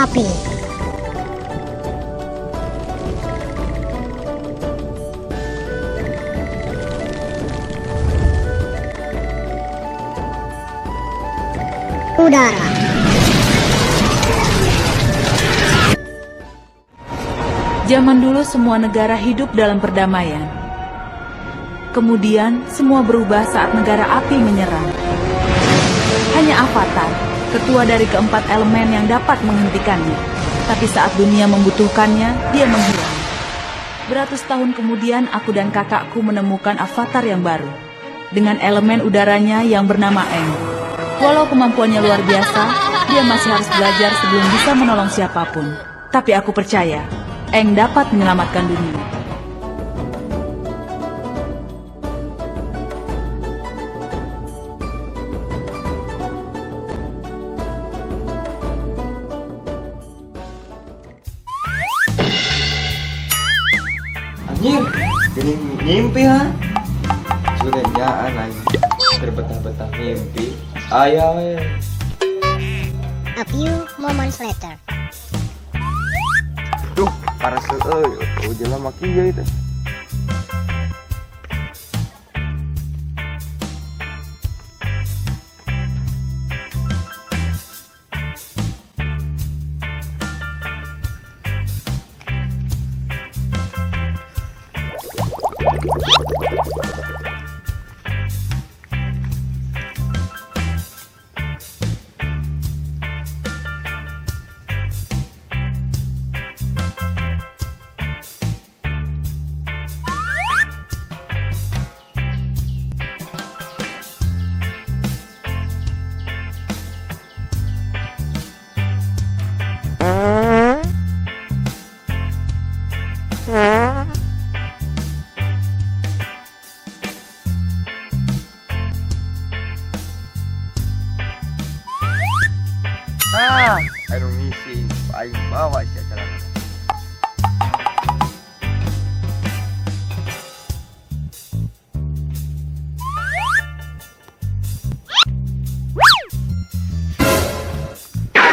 Api. Udara. Zaman dulu semua negara hidup dalam perdamaian. Kemudian semua berubah saat negara api menyerang. Hanya Avatar, ketua dari keempat elemen yang dapat menghentikannya. Tapi saat dunia membutuhkannya, dia menghilang. Beratus tahun kemudian aku dan kakakku menemukan Avatar yang baru. Dengan elemen udaranya yang bernama Aang. Walau kemampuannya luar biasa, dia masih harus belajar sebelum bisa menolong siapapun. Tapi aku percaya, Aang dapat menyelamatkan dunia. Anjir, gini mimpi ha? Sudah nyaan aing. Terbetah-betah mimpi. Aya we. A few moments later. Duh, paras euy, oh jelema kieu itu. Ah, anu ngisi, aing bawa sia celana.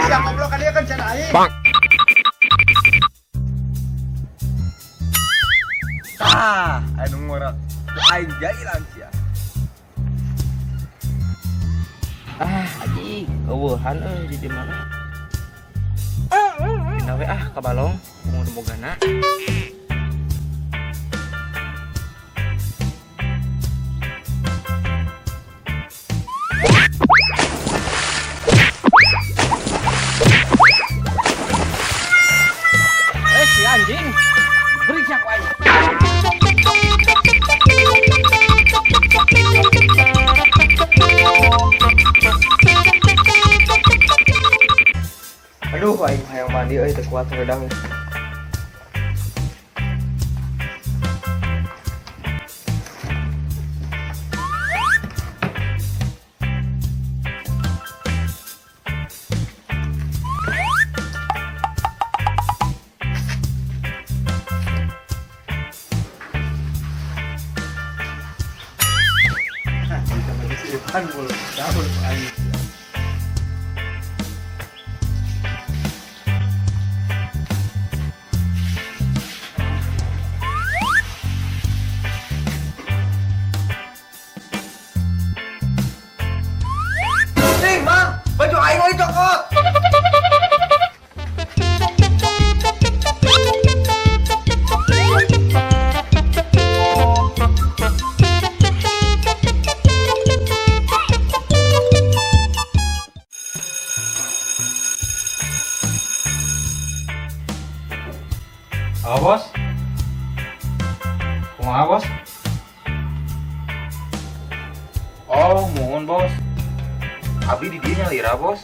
Sia goblok ka dia kan cenah aing. Bang. Ah, anu ngora. Aing jailan sia. Ah, aji, eueuhan euy di mana? Pindah we ah ka balong, kumaha nu bogana. Eh, si anjing. Beri sia ku aing. Aduh, aing hayang mandi euy teu kuat heureudang. Nih, Mang, baju aing euy cokot. Halo bos, kumaha bos? Oh, muhun bos. Abi di dieu nyalira bos.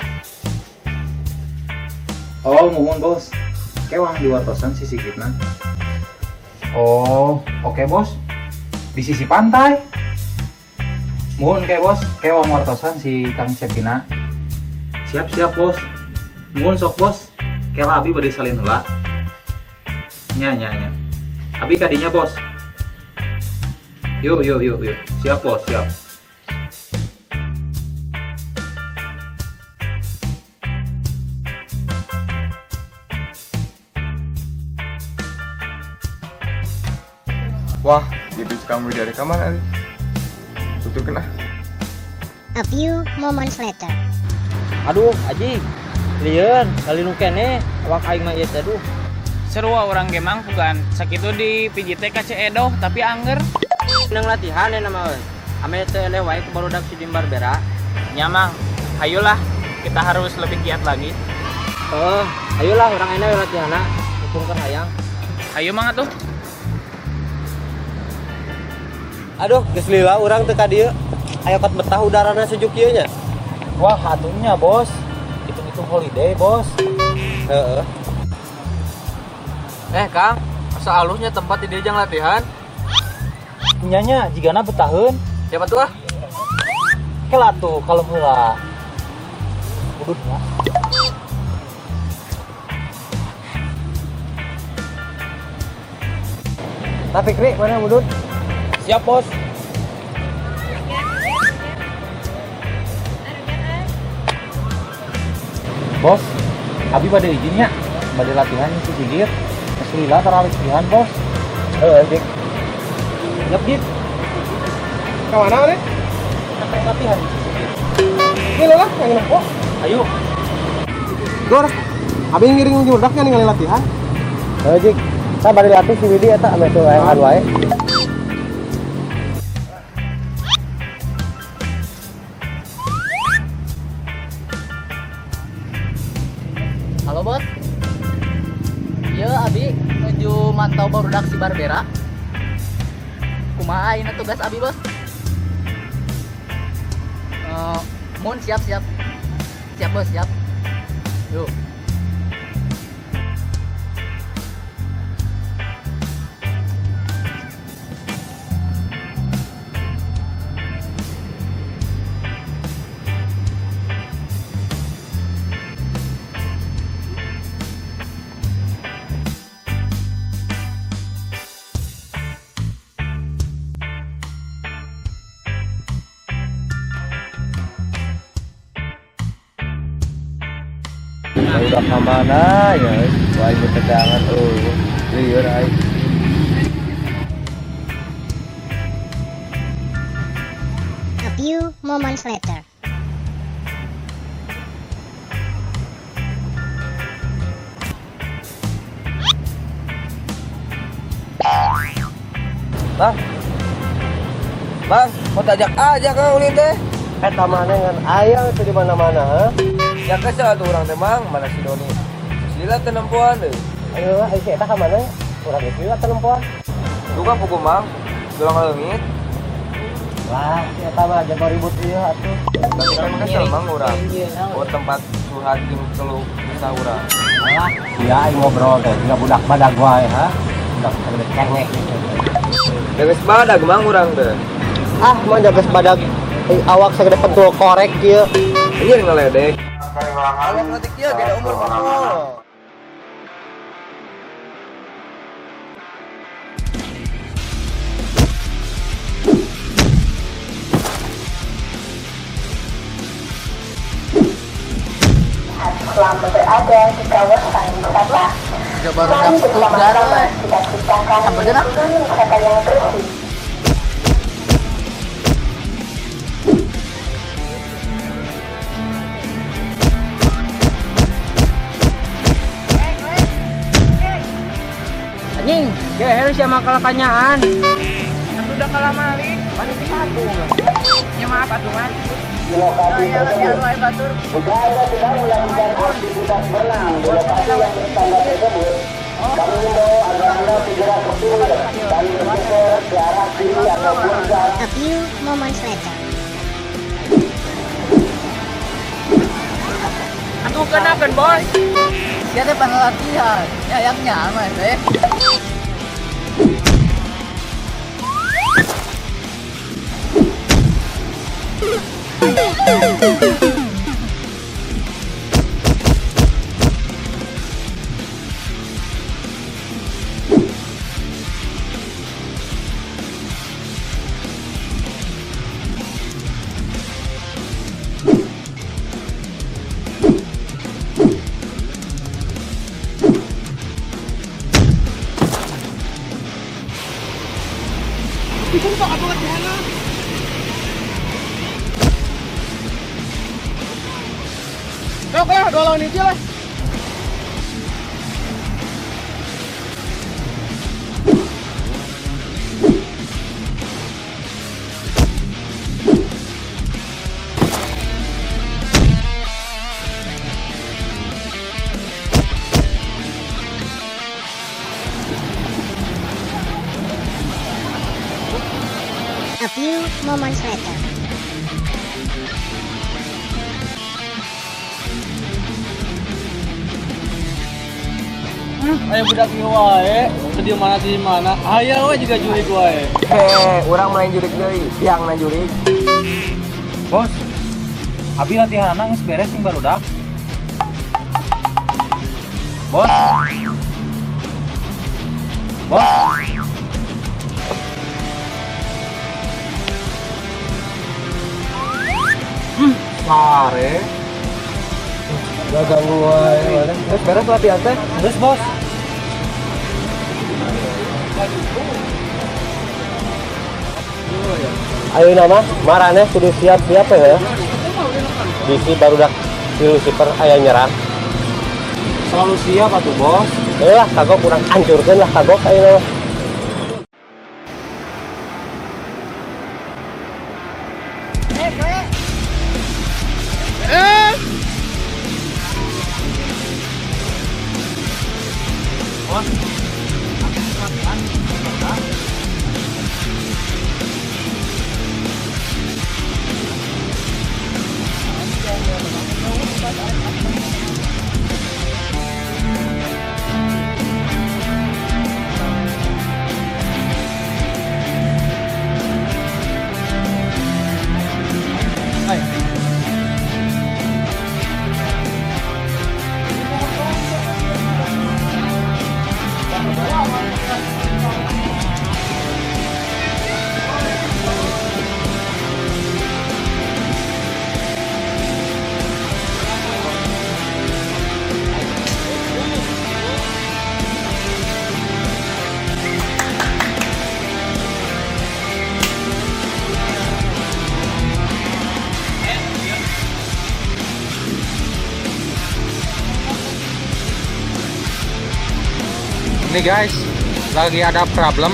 Oh, muhun bos. Kewang di wartosan si Sigitna. Oh, oke bos. Di sisi pantai. Muhun ke bos, kewang wartosan si Kang Cepina. Siap-siap bos. Muhun sok bos. Kela abi bade salin heula. Nya nya nya. Abi kadinya bos. Yuk yuk yuk yuk. Siap bos, siap. Wah, gitu si Kang Widi dari kamar euy. Tuturkeun ah. A few moments later. Aduh, aji. Lieun, lalinu keneh awak aing mah ieu teh aduh. Seru urang ge Mang puguhan sakitu di PJT ka Ceedoh tapi anger. Nang latihan ya nama euy. Ame teu eleh wae ku barudak si Dimbar Bera. Nya Mang, hayolah kita harus lebih giat lagi. Oh, ayolah urang enak latihanna. Hukum keur hayang. Hayu Mang atuh. Aduh, geus lila urang teu ka dieu. Ayo kot betah udarana sejuk kieu nya. Wah, atunya bos. Hitung-hitung holiday, bos. Heeh. Kang, asa alusnya tempat di dieu jang latihan. Nya nya jigana betaheun. Siapa tuh ah? Kela tuh kalau heula. Udut ya. Tapi Kri, mana udut? Siap, bos. Bos, abi bade izinnya, bade latihan si Sigit. Geus lila tara latihan, bos. Heeh, Dik. Yap, Git. Ka mana maneh? Sampai latihan si Sigit. Ini lah yang nempo. Ayo. Gor, abi ngiring jurdaknya ningali latihan. Heuh, Jik. Saya bade latih si Widi eta ame teu aya wae. Halo bos. Iya abi nuju mantau barudak si Barbera. Kumaha ayeuna tugas abi bos? Mun siap siap. Siap bos siap. Yuk. Udah ka mana ya? Wah, ini tegangan euy. Lieur aing. A few moments later. Bang. Bang, mau tajak aja kang ulin teh. Eta maneh ngan aya teu di mana-mana, ha? Ya kesel atuh urang teh Mang, mana si Doni. Sila teu nempoan deui. Ayo lah, si eta ka mana? Urang geus lila teu nempoan. Duka pugu Mang, tulang leungit. Wah, si eta mah jago ribut ieu atuh. Tapi kan kesel Mang urang. Oh tempat curhat jeung keluh kesah urang. Alah, sia aing ngobrol teh jiga budak badag wae, ha? Budak sagede cengek gitu. Geus badag Mang urang teh. Ah, mah geus badag awak sagede pentul korek kieu. Ieu ngaledek. Awak letik ieu beda umur mah. Selama berada di kawasan wisata. Baru bersama-sama kita ciptakan lingkungan wisata yang bersih. Anjing, geher sia mah kalakanyaan. Udah kalah malik, pasti satu. Ya maaf atuh Mang. Di lokasi tersebut. Jika Anda sedang melakukan aktivitas berenang di lokasi yang berstandar tersebut, kami himbau agar Anda segera ke pinggir dan bergeser ke arah kiri ataupun ke arah. A few moments later. Atuh kenakan bos. Sia teh pan latihan. Ya yang nyaman teh. Dibentak atuh latihanna. Sok lah, 2 lawan 1 lah. A few moments later. Aya budak ieu wae, di mana di mana. Aya we juga jurig wae. Heh, urang main jurig deui, biangna jurig. Bos, abi latihanana geus beres sing barudak. Bos. Bos. Sare. Gak ganggu wae. Terus beres latihan teh? Terus, Bos. Ayo nama, marane kudu siap-siap ya. Bisi barudak si Lucifer aya nyerang. Selalu siap atuh, Bos. Lah, kagok kurang hancurkeun lah kagok ayeuna mah. Bos, latihan. Ini guys, lagi ada problem.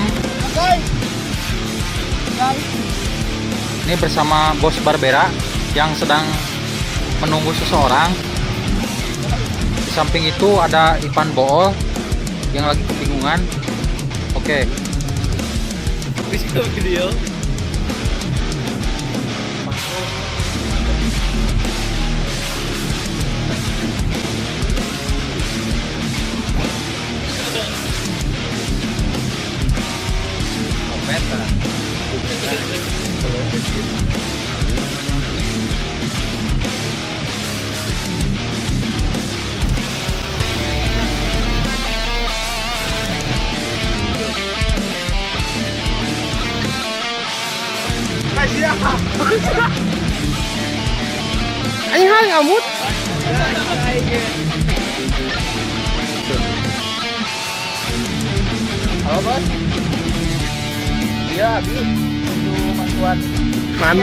Ini bersama Bos Barbera yang sedang menunggu seseorang. Di samping itu ada Ivan Bool yang lagi kebingungan. Oke. Video. Anjing hal ngamut. Halo bos. Iya, Abi. Untuk bantuan. Man.